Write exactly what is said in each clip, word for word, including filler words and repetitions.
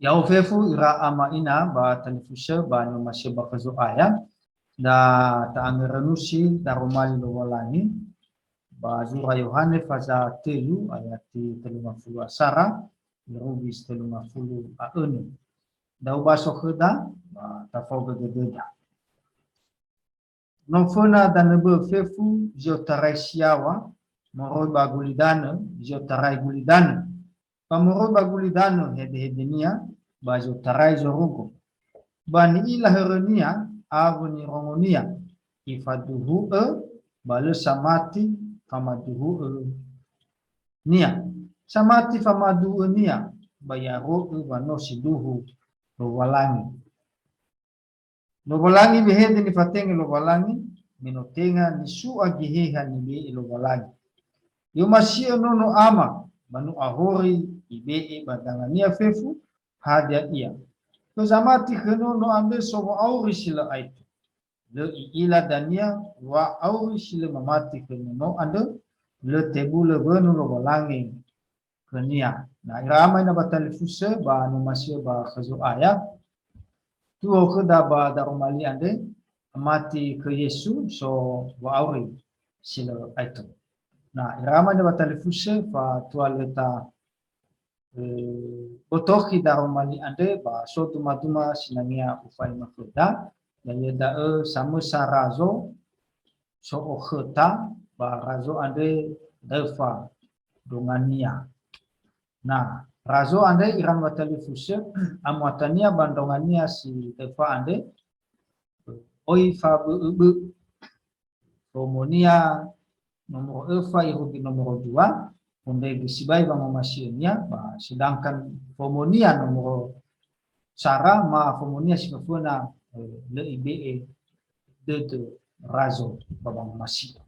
Ya'o fefu ira ama ina ba talifusö ba ni'omasi'ö ba khö Zo'aya, da ta'angeranusi daroma li Lowalangi, ba zura Yohane faza tölu ayati telungafulu asara, irugi si telungafulu a önö. Da ubaso khöda, ba tafaogö dödöda. No föna danö bö'ö fefu zi otarai si yaŵa, moroi ba gulidanö zi otarai gulidanö, ba moroi ba gulidanö hedehedenia, ba zi otarai zorugo. Ba ni'ila hörönia awö nirongonia, ifaduhu'ö, ba lö samati famaduhu'önia. Samati famaduhu'önia, ba i'aro'ö wa no sinduhu Lowalangi. Lowalangi wehede nifatenge Lowalangi, me no tenga nisu'a Geheha nibe'e Lowalangi. I'omasi'ö nono Ama, ba no ahori ibe'e ba dangania fefu, hadia ia. Khö zamati khö nono andrö so wa'auri si lö aetu. Lö i'ila dania wa'auri si lö mamati khö nono andrö, lö tebulö wönu Lowalangi khönia. Na ira ama ina ba talifusö ba ni'omasi'ö ba khö Zo'aya. Tu'o khöda ba daroma li andre, mati khö Yesu so wa'auri si lö aetu. Na ira ama ina ba talifusö fatua lö ta, eh, botokhi daroma li andre ba so dumaduma sinangea ufa'ema khöda, ya'ia da'ö samösa razo, so okhöta, ba razo andre daöfa ndrongania. Na, razo andre ira ama ba talifusö, amuatania ba ndrongania si daöfa andre, oi fabö'öbö'ö. Fomonia nomoro öfa irugi nomoro dua, fondrege sibai wangomasi'önia, ba sedangkan fomonia nomoro sara ma fomonia si föföna, eh, lö ibe'e dödö razo ba wangomasi'ö.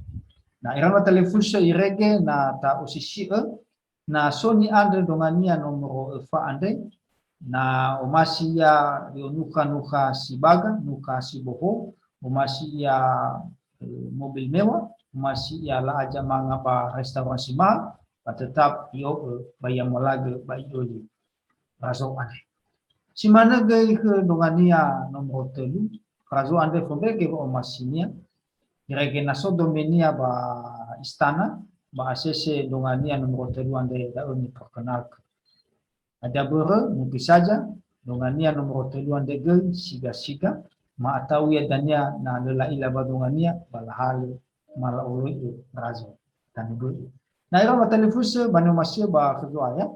Na, ira ama ba talifusö irege na ta'osisi'ö, na so ni'andrö ndrongania nomoro öfa andre, na omasi ia ri'o nukha-nukha si baga, nukha si boho, omasi ia, eh, mobil mewah, omasi ia la'aja manga ba restoran si mahal, ba tetap i'o'ö ba i'amolagö ba i'öli razo andre. Si manö göi khö ndrongania nomoro tölu, razo andre fondrege wa'omasinia, irege na so domenia ba istana, ba asese ndrongania nomoro tölu andre da'ö niperkenalkö. Hadia börö, mungkin saja, ndrongania nomoro tölu andre göi siga-siga, ma atau ia dania na lö la'ila ba ndrongania, ba lahalö ma la'oloi'ö razo tanö bö'ö. Na ira ama ba talifusö ba ni'omasi'ö ba khö Zo'aya,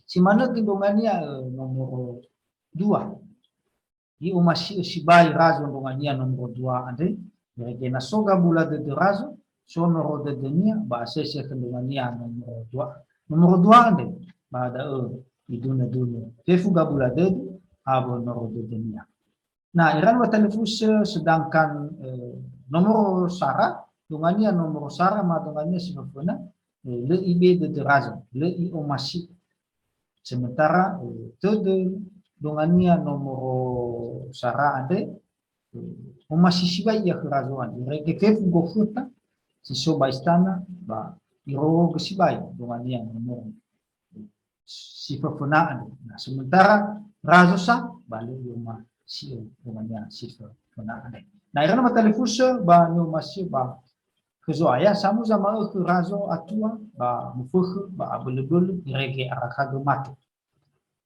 si manö göi ndrongania, eh, nomoro dua. I'omasi'ö sibai razo ndrongania nomoro dua andre, irege na so gabula dödö razo, so noro dödönia, ba asese khö ndrongania nomoro dua. Nomoro dua andre, ba da'ö idunö-dunö fefu gabula dödö awö noro dödönia. Na, ira ama ba talifusö sedangkan, eh, nomoro sara, ndrongania nomoro sara ma ndrongania si föföna, eh, lö ibe'e dödö razo, lö i'omasi'ö. Sementara, eh, tödö ndrongania nomoro sara andre, eh, omasi sibai ia khö razo andre. Irege fefu gokhöta si so ba istana, ba irorogö sibai ndrongania nomoro si föföna andre. Na, sementara razo sa, ba lö i'omasi'ö ndrongania si föföna andre. Na, ira ama ba talifusö ba ni'omasi'ö ba khö Zo'aya, samuza ma'ökhö razo atua, ba mufökhö, ba abölöbölö, irege arakhagö mate.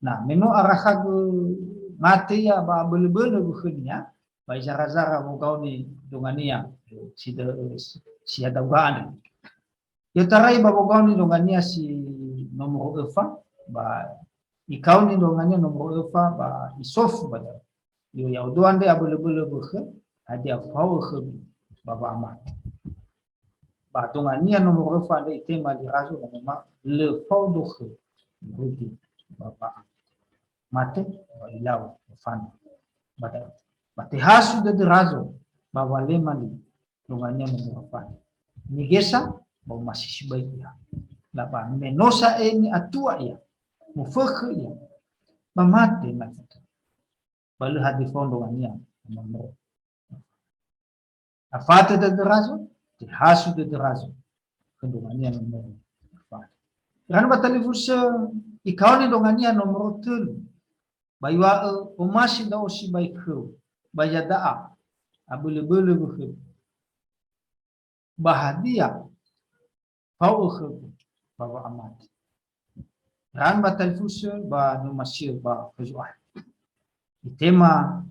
Na, me no arakhagö mate ia ba abölöbölö wökhönia, ba izarazara wogaoni ndrongania, si dö-, si hadauga andre. I'otarai ba wogaoni ndrongania si nomoro öfa, ba ikaoni ndrongania nomoro öfa, ba isofu ba da'ö. Yo, ya'odo andre abölöbölö wökhö, hadia fao khömi ba wa'amate. Ba ndrongania nomoro öfa andre itema li razo, ba mama lö fao dökhö irugi ba wa'amate. Mate, ba ilau, ba fanö. Ba da-, ba tehasu dödö razo, ba walema li ndrongania nomoro öfa. Nigesa, ba omasi sibai ia. Laba me no sa'ae ni'atua ia, mufökhö ia, ba mate mafuta. Ba lö hadia fao ndrongania nomoro. Afata dödö razo, tehasu dödö razo. Khö ndrongania nomoro. Ira ama ba talifusö, ikaoni ndrongania nomoro tölu. Ba iŵa'ö, omasi ndra'o sibai khöu, ba iada'a, abölö-bölö wökhögu. Ba hadia fao khögu ba wa'amate? Ran ba talifusö ba nomasi'ö ba khö Zo'aya. Itema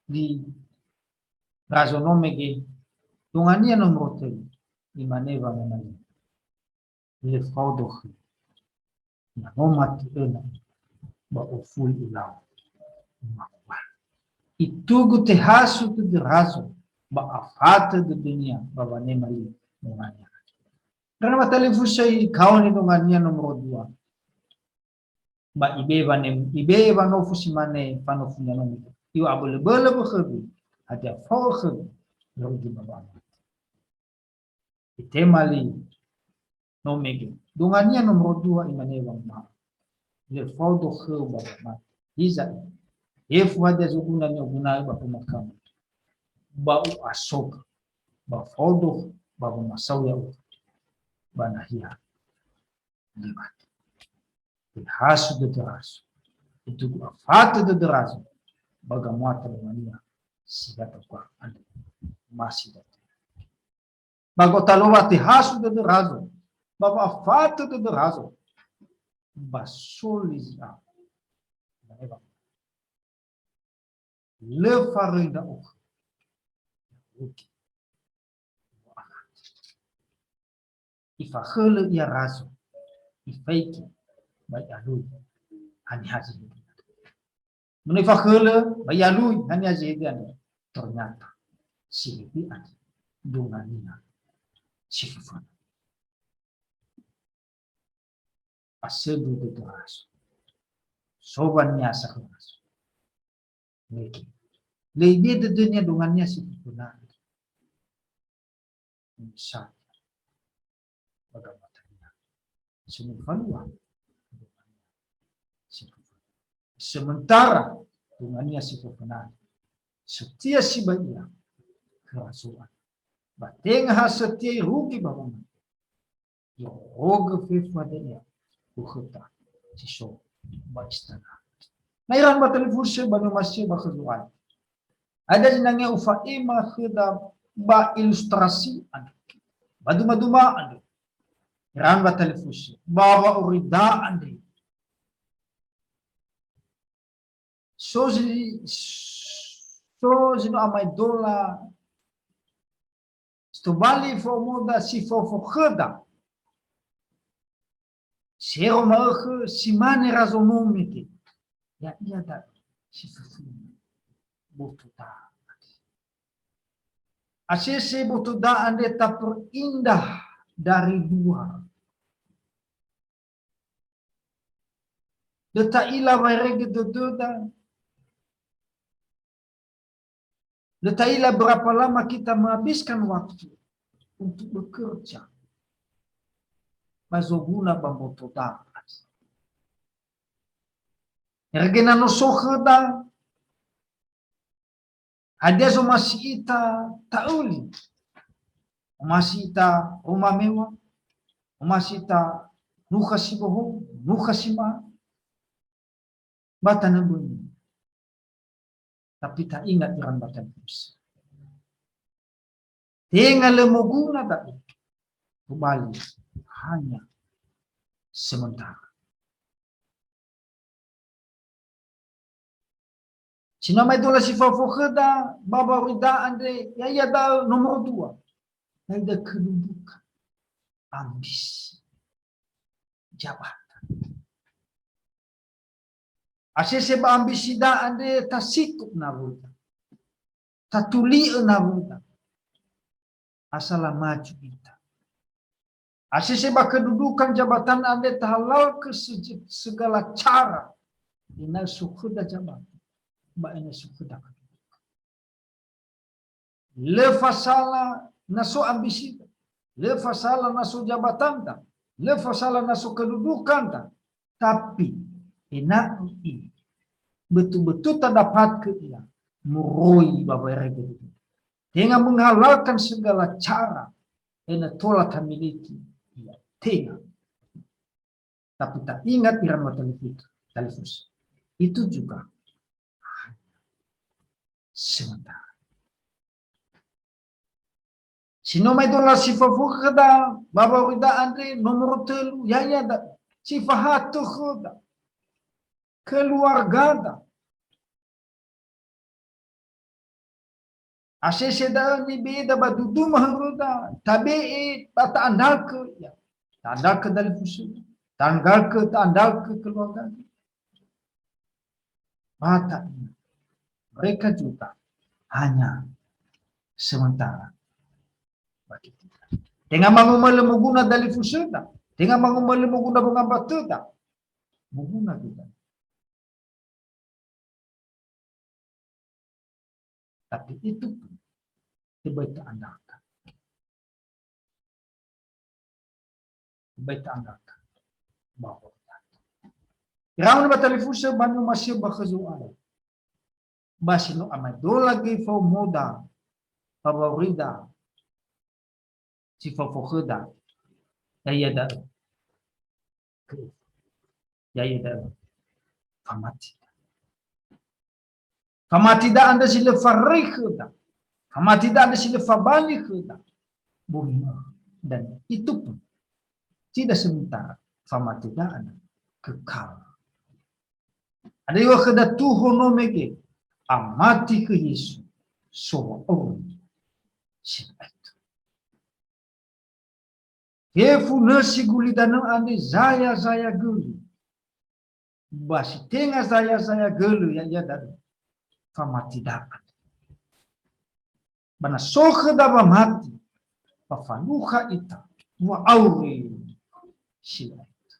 li razo no mege, dongania nomoro tölu, imane wangena li. Lö fao dökhö. Na no mate öna, ba ofuli ulau. Ma'uwa. Itugu tehasu dödö razo, ba afatö dödönia, ba wanema li dongania. Karena ba talifusö ikaoni dongania nomoro dua. Ba ibe'e wanem-, ibe'e wanofu si mane fanofunia nomi. Iŵa'ö abölö-bölö wökhögu, hadia fao khögu, irugi ba wa'amate. Itema li no mege. Dongania nomoro dua imane wanguma'ö, lö fao dökhöu ba wa'amate. Hiza, fefu hadia zoguna ni'oguna'ö ba pemakaman, ba u'asogö, ba fao dökhö, ba womasao ya'ugö ba nahia lö mate. Tehasu dödö razo. Itugu afatö dödö razo ba gamuata dongania si gato kwa andre. Masi dödö. Ba gotalowa tehasu dödö razo, ba wa'afatö dödö razo, ba soli zi'aho. Lö faröi ndra'o khöu. Ifakhölö ia razo, ifaigi, ba i'alui. Haniha zi hede? Me no ifakhölö, ba i'alui, haniha zi hede andre? Ternyata si hede andre dongania si föföna. Asöndru dödö razo. So waniasa khö razo. Mege. Lö ibe'e dödönia dongania si föföna. Misalnya, ba gamuatania. Sunu falua. Sementara dongania si föföna, setia sibai ia khö razo andrö. Ba tenga ha setia irugi ba wamate. Irogö fefu hadia ia khöta si so ba istana. Na iran ba talifusö ba nomasi'ö ba khö Zo'aya. Hadia zinangea ufa'ema khöda ba ilustrasi andrö, ba duma-duma andrö. Iran ba talifusö ba wa'aurida andre. So zi-, so zi no amaedola, si tobali fa'omoda si fofo khöda. Si ero ma'ökhö si mane razo no mege. Ya'ia da'ö si föföna boto da'a. Asese boto da'a andre taperindah dari luar. Lö ta'ila waerege dödöda. Lö ta'ila berapa lama kita menghabiskan waktu untuk bekerja ba zoguna ba mboto da'a. Erege na no so khöda, hadia zomasi ita ta'öli? Omasi ita ruma mewa, omasi ita nukha si bohou, nukha si ma'ö, ba tanö böi. Tapi ta'ingat iran ba talifusö. Tenga lö moguna da'ö, tobali hanya sementara. Si no amaedola si fao khöda ba wa'aurida andre, ya'ia da'ö nomoro dua. Ya'ia kedudukan, ambisi jabatan. Asese ba ambisi da'a andre tasikup nawöda. Tatuli'ö nawöda. Asala maju ita. Asese ba kedudukan jabatan andre tahalalkö se-, segala cara ena'ö so khöda jabatan, ba ena'ö so khöda kedudukan. Lö fasala na so ambisida, lö fasala na so jabatanda, lö fasala na so kedudukanda, tapi ena'ö ia betul-betul tadapatkö ia moroi ba waerege dödöda. Tenga menghalalkan segala cara ena'ö tola tamiliki ia. Tenga. Tapi ta'ingat iran ba talifusö, talifusö. Itu juga sementara. Si no maedola si fafu khöda, ba wa'aurida andre, nomoro tölu, ya'ia da'ö. Si fahatö khöda. Keluargada. Asese da'ö nibe'eda ba duduma höröda, tabe'e ba ta'andakhö, ya. Ta'andakhö dalifusöda, ta'andakhö, ta'andakhö keluargada. Ba ta'ila. Mereka juga hanya sementara bagi kita. Tenga mangumölö moguna dalifusöda, tenga mangumölö moguna wongambatöda. Moguna juga. Tapi itu pun tebai ta'andakhö. Tebai ta'andakhö. Bahwa iraun ba talifusö ba ni'omasi'ö ba khö Zo'aya. Ba si no amaedola göi faumoda, ba wa'aurida, si fafu khöda. Ya'ia da'ö. Ya'ia da'ö. Famati. Famatida andrö si lö faröi khöda. Famatida andrö si lö fabali khöda. Bongi ma'ökhö. Dan itu pun tidak sementara. Famatida andrö kekal. Andrö iŵa'ö khöda tuho no mege. Amati khö Yesu. So wa'auri. Si'aetu. Fefu nösi gulidanö andre zaya-zaya göli. Ba si tenga zaya-zaya gölö ya'ia da'ö, famatida andre. Ba na so khöda wamati, ba falukha ita, wa'auri si'aetu.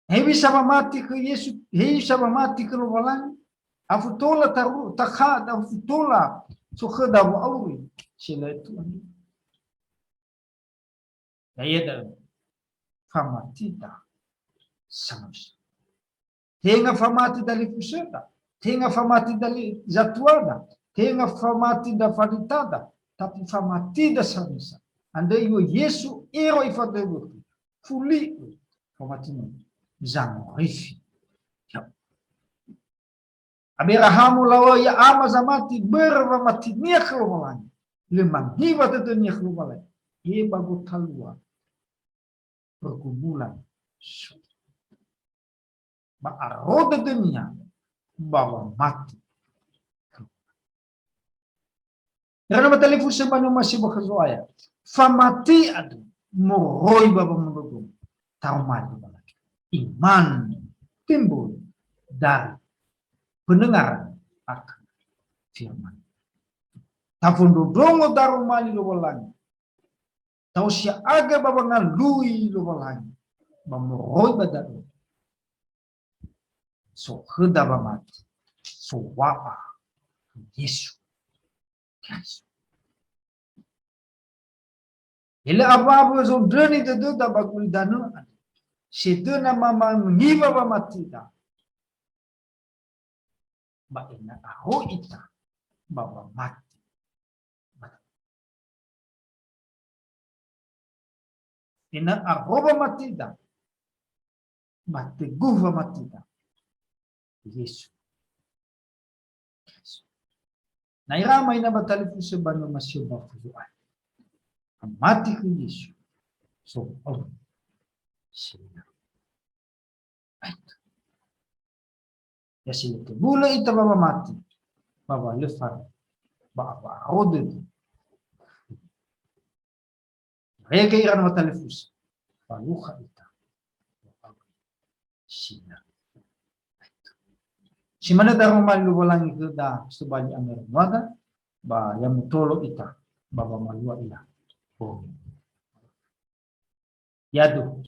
Hewisa wamati khö Yesu, hewisa wamati khö Lowalangi, afu tola taru-, takha-, afu tola so khöda wa'auri si'aetu andre. Ya'ia da'ö, famatida samösa. Tenga famati dalifusöda, tenga famati dali zatuada, tenga famati da faritada, tapi famatida samösa. Andrö iŵa'ö Yesu ero ifadöwökhö, fuli'ö, famati no zangorifi. Ya. Aberahamo lawa'ö ia ama zamati börö wamatinia khö Lowalangi. Lö mangiwa dödönia khö Lowalangi. He ba gotalua pergumulan su'ö. Ba aro dödönia ba wamati. Ira na ba talifusö ba ni'omasi'ö ba khö Zo'aya. Famati andrö moroi ba wamondrongo. Taroma li Lowalangi. Iman timbul dari pendengaran akan firman. Tafondrondrongo daroma li Lowalangi. Ta'osiaga ba wangalui Lowalangi. Ba moroi ba da'ö. So khöda wamati, sowa'a Yesu Keriso. He lö awa'ö zondröni dödöda ba gulidanö andre, sedöna ma-, mangiwa wamatida. Ba ena'ö aro ita ba wamati. Ena'ö aro wamatida, ba teguh wamatida. Yesu. Na ira ma ina ba talifusö ba ni'omasi'ö ba khö Zo'aya. Amati khö Yesu. So, oh. Aetu. Ya si lö tebulö ita ba wamati, ba wa lö fara, ba wa aro dödö. Irege ira na ba talifusö, falukha ita. Sina. Aetu. Si manö daroma li Lowalangi khöda, tobali amera muada, ba ya mutolo ita, ba wamalua ia. Amen. Yadu.